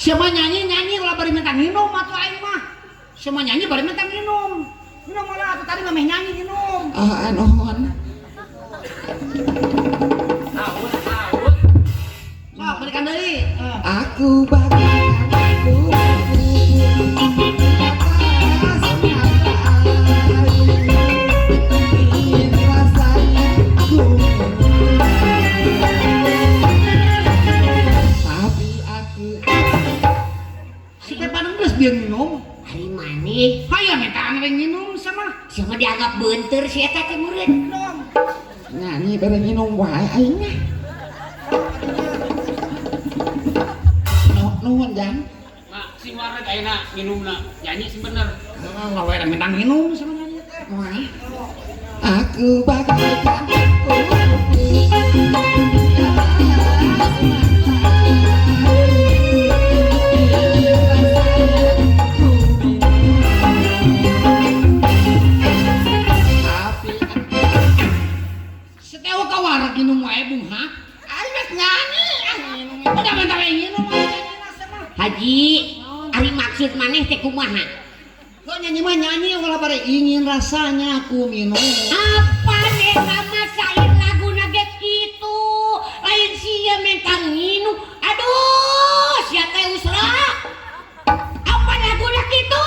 Siapa nyanyi-nyanyi ulah bari minta minum atuh aing mah. Siapa nyanyi bari minta minum. Minum lah atuh tadi mah meh nyanyi minum. Ah, nuhun. Haus, haus. Sok berikan deui. Aku bagaikan kupu-kupu di atas mata air. Ingin rasanya ku minum. Tapi aku Si Tepan geus bieu minum. Ari maneh Hayang mintaan we minum sama. siapa dianggap beunteur si eta teh meureun. Minum. Nyanyi bere minum wae aing mah. Nuhun jang. Mak, sing wareg ayeuna minumna. Nyanyi sing bener. Lah we minta minum sama nyanyi teh. Wah. Aku bagaikan kupu-kupu di atas mata air. Ingin rasanya ku minum. Tapi Setewa ka wareg minum wae bunghak. aing geus nyanyi, ah minum. Udah minta we minum wae nyanyi sama. Haji, ari maksud maneh teh kumaha? Kok nyanyi mah nyanyi ulah bare ingin rasanya aku minum. Apa eta mah sair laguna ge kitu? Lain sia minta nginum. Aduh, sia teh usra. Apa laguna kitu?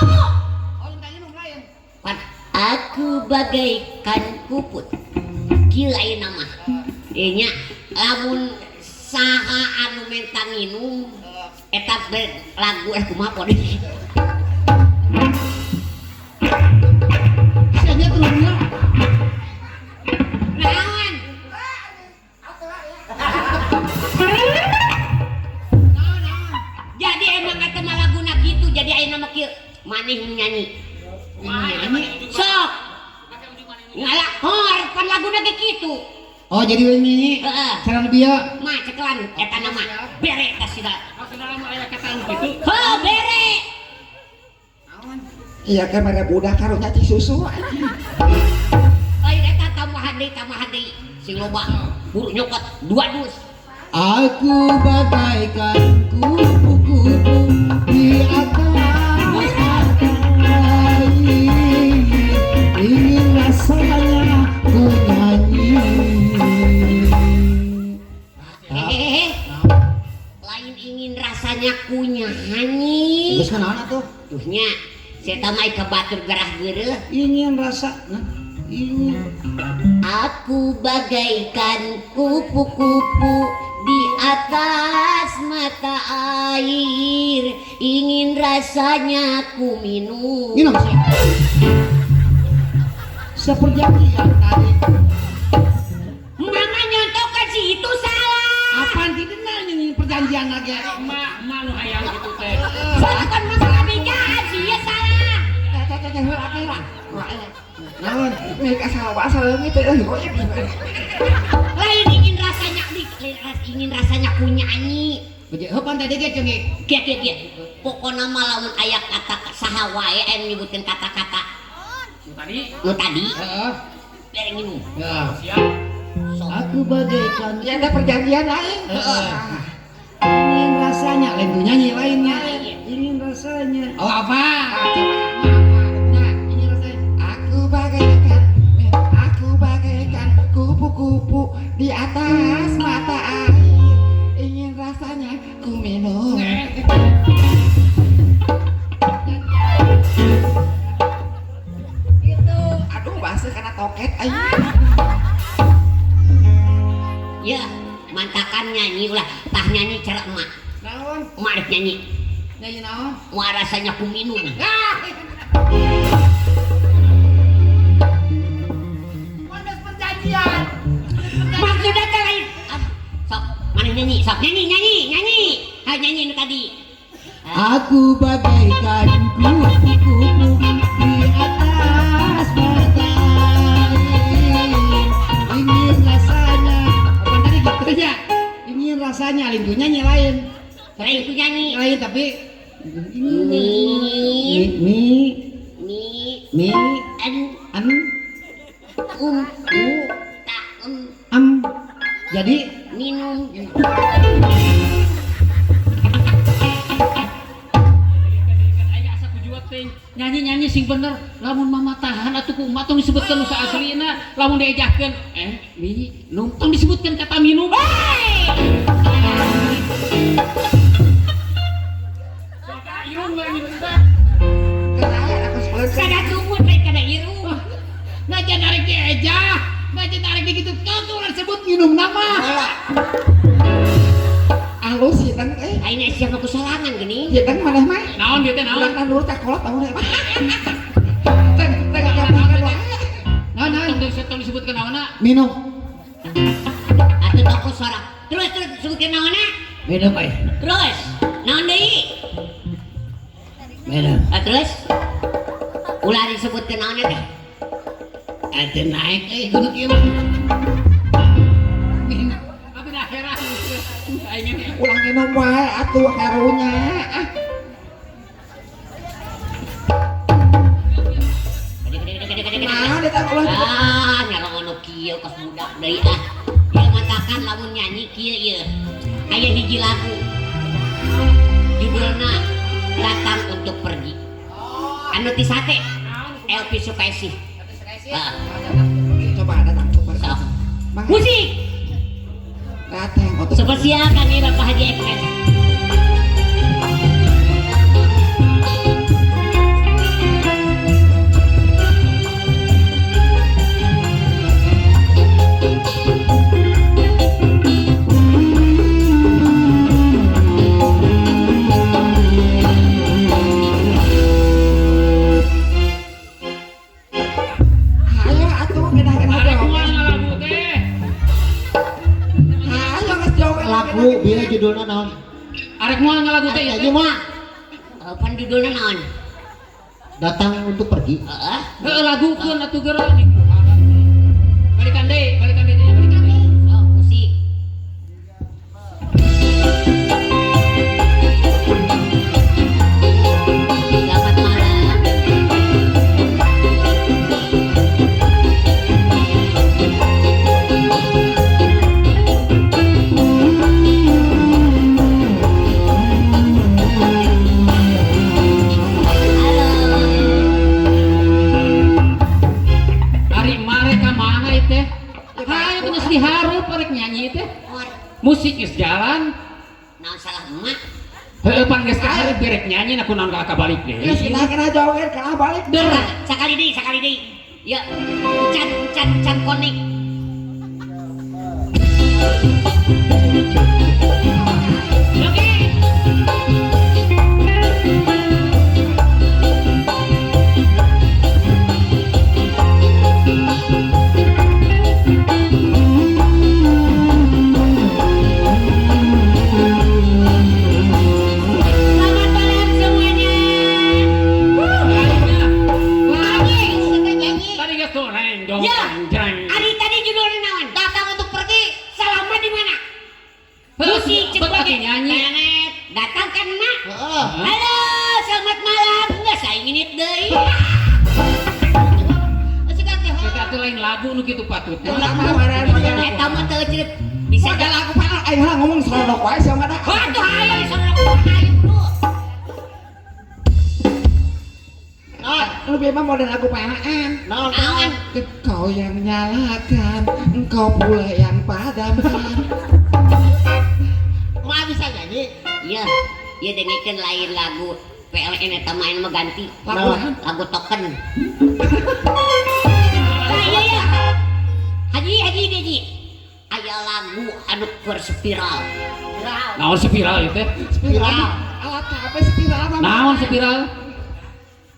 Oh, minta minum lain. Pan aku bagaikan kuput. Kieu ayeuna mah. Ieu nya lamun saha anu minta nginum eta lagu kumaha poe. Sia turunnya. Naon? Jadi emang eta mah laguna kitu, jadi ayeuna mah kieu. Maneh nu nyanyi. Nyanyi. Sok. Ngalak hor pan laguna ge kitu. Oh, jadi we nyanyi. Heeh. Cara bieu. Mah cekelan eta nama bere eta sida. Maksudna lamun aya kata anu kitu. Heuh, bere. Iya kan mere budak karunya ci susu anjing. Lain eta tambahan deui sing loba buru nyokot 2 dus. Aku bagaikan kupu-kupu di atas mata air. Ingin rasanya ku nyanyi. Hehehe. Lain ingin rasanya ku nyanyi. Geus kunaon atuh? Tuh nya, saya mah ka batur gerah geureuh. Ingin rasa, nah, ingin. Aku bagaikan kupu-kupu di atas mata air. Ingin rasanya ku minum. Minum sih. Seperjanjian tadi. Mama nyontokan sih itu salah. Apaan tidak nyanyi perjanjian lagi? Mak, mak nu hayang kitu teh. Soalnya kan masalah bejaan sih ya salah. Naon? Mereka salah salah itu euy. Lain ingin rasanya ingin rasanya ku nyanyi. Beje heupan tadi ge cengi. Kieu kieu kieu. Pokona mah lamun aya kata saha wae aya nyebutkeun kata-kata Nu tadi nu tadi Heeh. bere nginum. Ya. siap. Sok. Aku bagaikan Ya ada perjanjian lain. Heeh. Ingin rasanya lain tuh nyanyi lainnya. Ingin rasanya. Oh apa? Nah, ingin rasanya. Aku bagaikan kupu-kupu di atas mata air. Ingin rasanya ku minum. Gitu. Aduh, basah karena toket aing. Ya, mantakan nyanyi ulah tah nyanyi cara emak. Naon? Emak rek nyanyi. Nyanyi naon? Wah rasanya ku minum. Ah. Wadah perjanjian. Maksudnya teh lain. Ah, sok, mana nyanyi? Sok nyanyi, nyanyi, nyanyi. Ha nyanyi nu tadi. Aku bagaikan kupu-kupu di atas mata air. Ingin rasanya, apa tadi gitu ya? Ingin rasanya, lain tuh nyanyi lain. Lain tuh nyanyi. Lain tapi Mi mi mi mi n an um u ta em am. Jadi minum. sing bener, lamun mama tahan atuh ku emak tong disebutkeun nu aslina, lamun diejahkeun minum tong disebutkeun kata minum. Irung we minum teh. Kada tumut lain kada irung. Najan arek diejah, najan arek digitu kau ulah sebut minum nama. Alus hidang eh. Ayeuna sia mah kusorangan geuning. Hidang maneh mah. Naon dieu teh naon? Ulah nurut ka kolot tahu mah. Teng teng ngapakeun wae. Naon naon tong disebutkeun naonna? Minum. Atuh toko sora. Terus terus sebutkeun naonna? Minum euy. Terus naon deui? Minum. Ah, terus ulah disebutkeun naonna teh? Atuh naik euy kudu kieu. Tapi dah heran. Aing ge. Ulah nginum wae atuh karunya. Ah. Naon eta ulah Ah, nyarong anu kieu kos budak deui ah. Ieu matakan lamun nyanyi kieu ieu. Aya hiji lagu. Judulna Datang Untuk Pergi. Anu ti sate. Elvi Sukaesih. Heeh. Coba datang untuk pergi. Sok. Musik. Datang untuk Spesial kami Bapak Haji Ekmes. Hayo atuh gedah-gedah Arek dong. moal ngalagu teh. Hayo geus joget. Lagu bieu judulna naon? Arek moal ngalagu teh Nyanyi mah Pan judulna naon? Datang untuk pergi. Heeh. Heeh lagukeun atuh geura. Balikan deui, balikan deui, balikan deui. Sok musik. Selamat malam. Halo. Ari mare ka mana ieu teh? Hayo geus diharup arek nyanyi teh. Musik geus jalan. Naon salah emak? Heueuh pan geus kahareup gerek nyanyi na kunaon ka balik deui. Geus gedah-gedah joget kalah balik. Der. Sakali deui, sakali deui. Ya, can can can konek. Oke. Selamat malam semuanya. Lagi. Nyanyi. Tadi geus tuh reng dong Ya. jreng. Ari tadi judulnya naon? Datang untuk pergi. Selama di mana? Musik Heueuh, ceuk atuh nyanyi. Tenet. Datang kan emak? Heeh. Halo, selamat malam. Enggak saya nginit deui. Kita atuh lain lagu nu kitu patut. Ulah mah waran model. Eta mah teu ceuk. Bisa Model aku pan aing lah ngomong serodok wae sia mah dah. Waduh, ayo disorok ayo bro. Naon? Lebih mah model lagu PLN. Naon? Naon? Kau yang nyalakan, engkau pula yang padamkan. Mah bisa nyanyi. Iya, iya dengekeun lain lagu PLN eta mah mah ganti. Lagu naon? Lagu token. Nah, iya ya. Haji, haji, haji. Aya lagu anu keur spiral. Naon spiral ieu teh? Spiral. Alat apa spiral apa? Naon spiral?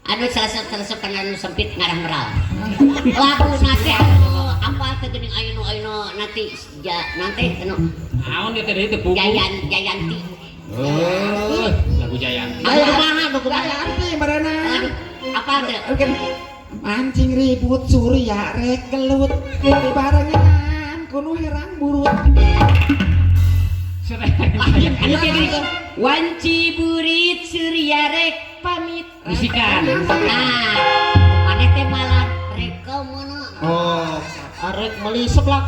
Anu selesep-selesep kana anu sempit ngarah meral. Lagu nate anu apa teh geuning aya nu aya nanti ja nanti anu Naon ieu teh deui teu pugu. Jayan Jayanti. Oh, lagu Jayanti. Lagu kumaha? Lagu kumaha? Jayanti marana. Aduh, apa teh? Oke. Mancing ribut surya rek gelut dibarengan kuno herang burut. Anu kieu geuning Wanci burit surya rek pamit. Musikan. Nah, maneh teh malah rek mono. Oh, arek meuli seblak.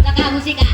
Kakak musik ah.